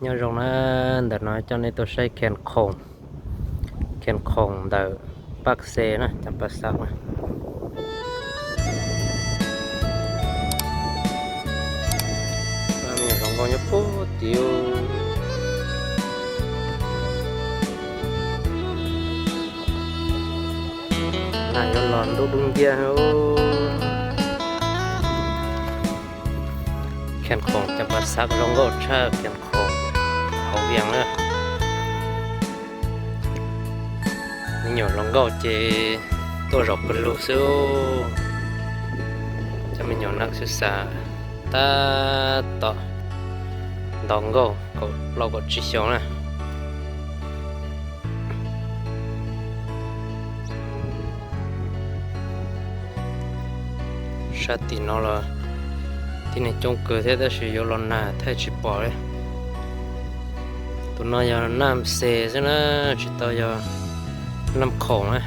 Nyob zoo na, ntawm no coj nej tuaj saib Khees Khoom, Khees Khoom ntawm Paj Xe na, Cam Paj Xab na. Hluas nkauj nyob puag tid. Nag yuav los ntuj dub nciab. Khees Khoom Cam Paj Xab zoo nkauj tshaj Khees Khoom hauv Vias na. Me nyuam hluas nkauj ces tuaj zaum pawg lug xwb. Cov me nyuam neeg xwb xav tab tom nto nkauj kaum plaub kaum tsib xyoos na. Sab tim no los tib neeg coob kawg thiab tab sis yuav los nag thaij tsis pom li. Tus no yog Naj Xe xwb na, tsis tau yog Naj Khoom na.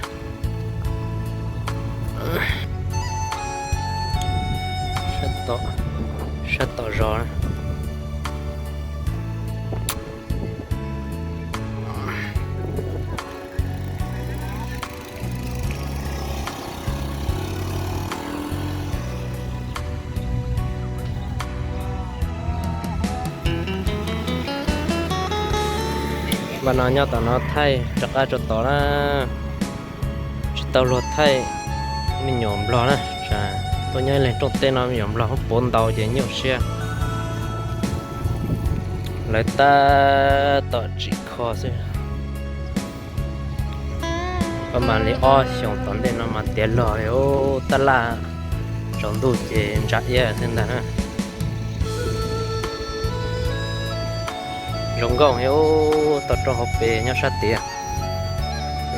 Sab tom zos na. Npaj no nyob tom no thaij rov qab rau tod na. Tsis tau luag thaij me nyuam nplog na, tuaj nyob ib leeg rooj teb no me nyuam nplog puav ntau ces nyuaj siab. Lawv tab tom tsim kho xwb. Pab mas li ob xyoos tom ntej no mas tiav log li, tab laj tsaus ntuj ces ntsa iab xwb ntag na. Zoo nkauj heev, tau rau hauv pes nyob sab tid.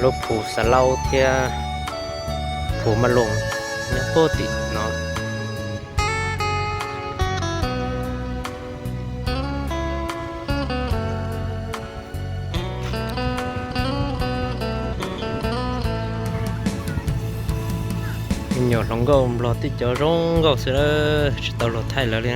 Lub Phu Xa Laub thiab Phu Maj Loos nyob puag tim no. Me nyuam hluas nkauj nplog tib co zoo nkauj xwb, tsis tau luag thaij lawv li.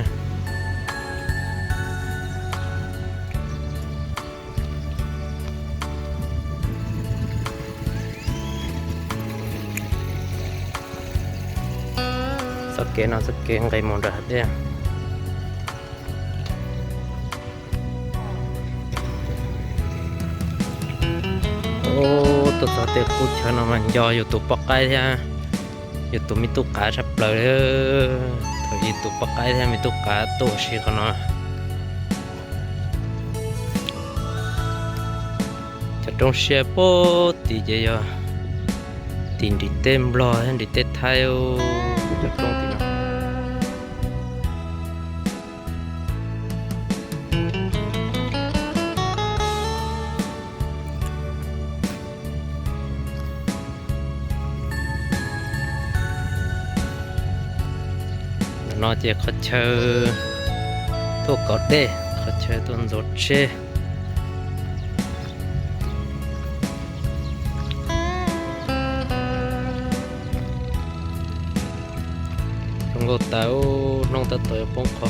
Txoj kev no txoj kev nqis mus nram hav dej. Tuaj txog tej qub chaw no mas nco yus tus poj qaib thiab yus tus me tub qav tshaj plaws li. Thaum yus tus poj qaib thiab me tub qav tuaj ua si qhov no. Cov roob siab puag tim ces yog tim nrim teb nplog thiab nrim teb thaib, cov roob tim no. No ces qhov chaw tuaj kov dej, qhov chaw tuaj ntxuav tsheb. Zoo nkauj tas, hnub tab tom yuav poob qho.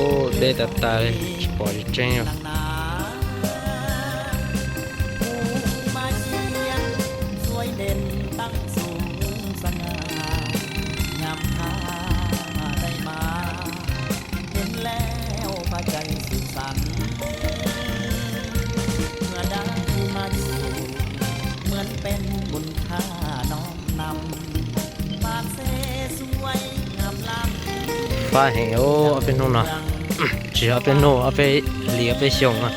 Ub, deb tas tas li, tsis pom tseeb. Fab heev, ob peb hnub no, tsis ob peb hnub, ob peb hlis ob peb xyoos no.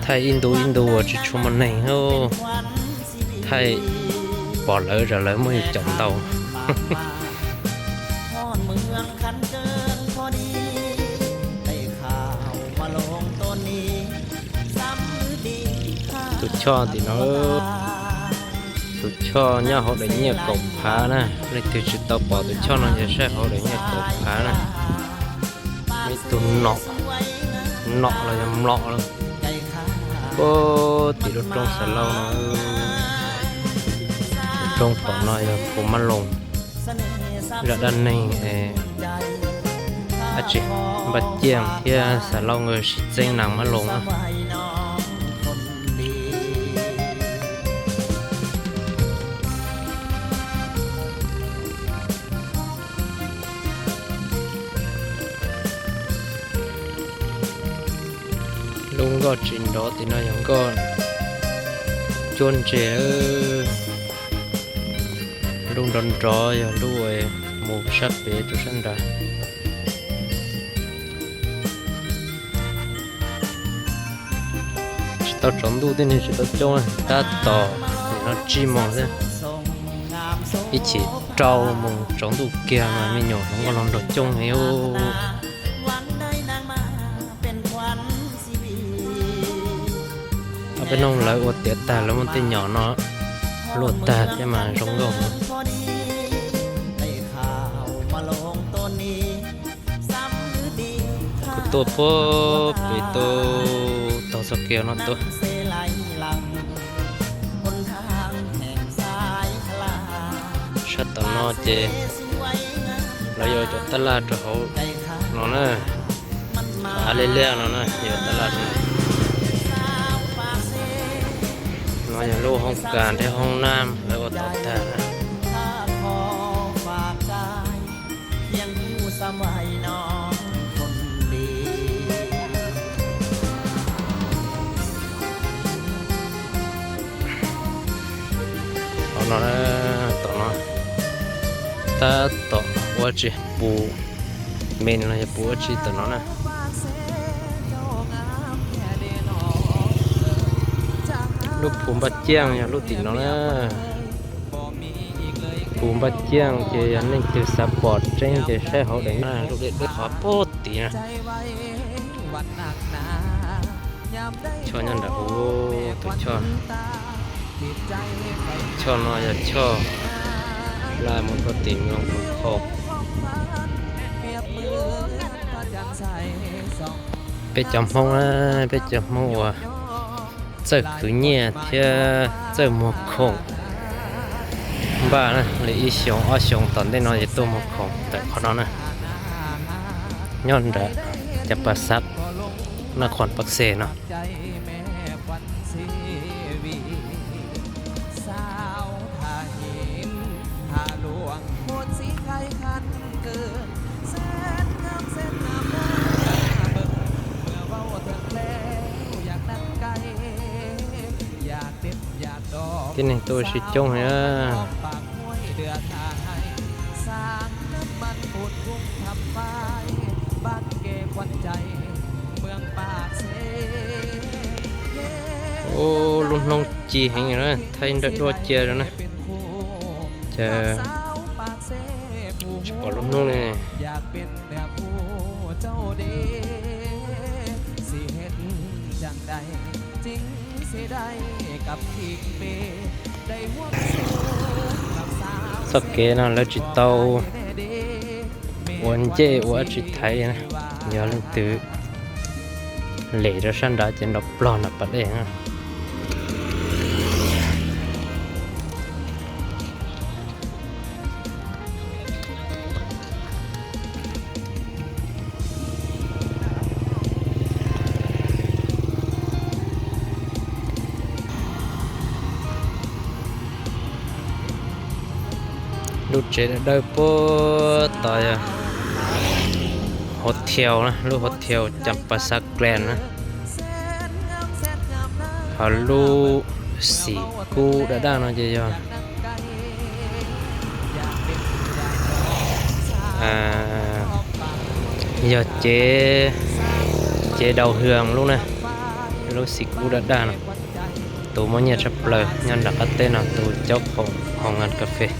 Thaij ib ntu ib ntu uas tsis tshua muaj neeg, thaij pom lawv zam lawv muab yus caum ntau. Tus choj tim no, tus choj nyob hauv daim nyiaj kaum phav na. Leej twg tsis tau pom tus choj no ces saib hauv daim nyiaj kaum phav na. Ib tug nom, nom los yog mlom lawm. Puag tim lub roob Xav Lauj no, lub roob tom no yog Phu Mab Loos, zaj dab neeg dab tsi, Npaj Ciaj thiab Xav Lauj nkawd sib txeeb nas Mab Loos na. Lub nkoj tsis nrov tim no yog nkoj cuab ntses. Lub nrov nrov yog lub mus sab pem rau sab nrad. Tsis tau tsaus ntuj tej neeg tsis tau coob, tab tom nim no tsib moos xwb. Ib chim rau moos tsaus ntuj kiag mas me nyuam hluas nkauj hluas nraug coob heev. Ob peb hnub lawv ua tiav tag lawv muab tej nyom no luaj tag thiab mas zoo nkauj. Kuv tuaj puag pem tuaj taug txoj kev no tuaj. Sab tom no ces lawv yuav cov tab laj rau hauv no na. Av liab liab no na yuav tab laj rau. No yog lub hoob kas thiab hoob nab lawv ua tau tag na. Hauv no, tom no tab tom ua tsis pus, me no yog pus ua tsis tom no na. Lub pus Npaj Ciaj yog lub tim no na. Pus Npaj Ciaj ces yog leej twg xav pom tseeb ces saib hauv daim no, lub dej dub qhov puag tim na. Choj nyob nram ub, tus choj, choj no yog choj laj mus rau tim Moos Khoo. Peb cov Hmoob, peb cov Hmoob uas txawj khwv nyiaj thiab txawj muag khoom npaj na, li ib xyoos ob xyoos tom ntej no ces tuaj muag khoom ntawm qhov no na, nyob nram Cas Pas Xav, Naj Khuam Pas Xes no. Tib neeg tuaj ua si coob heev. Ub, lub hnub ci heev na, thaij nrawm duab cia rau na. Cas tsis pom lub hnub li. Txoj kev no lawv tsis tau ua ncej ua dab tsi thaiv na, yog leej twg lem rau sab nrad ces nrov plog nram pas dej na. Lub tsev dawb dawb puag tod yog hotel na, lub hotel Cas Pas Xav Grand na. Ho lub xim kub daj daj no ces yog, yog cev, cev Dau Hwm lub na. Lub xim kub daj daj no, tus muaj nyiaj tshaj plaws nyob nram qab teb no, tus caub qhoom hoo nkas kas fes.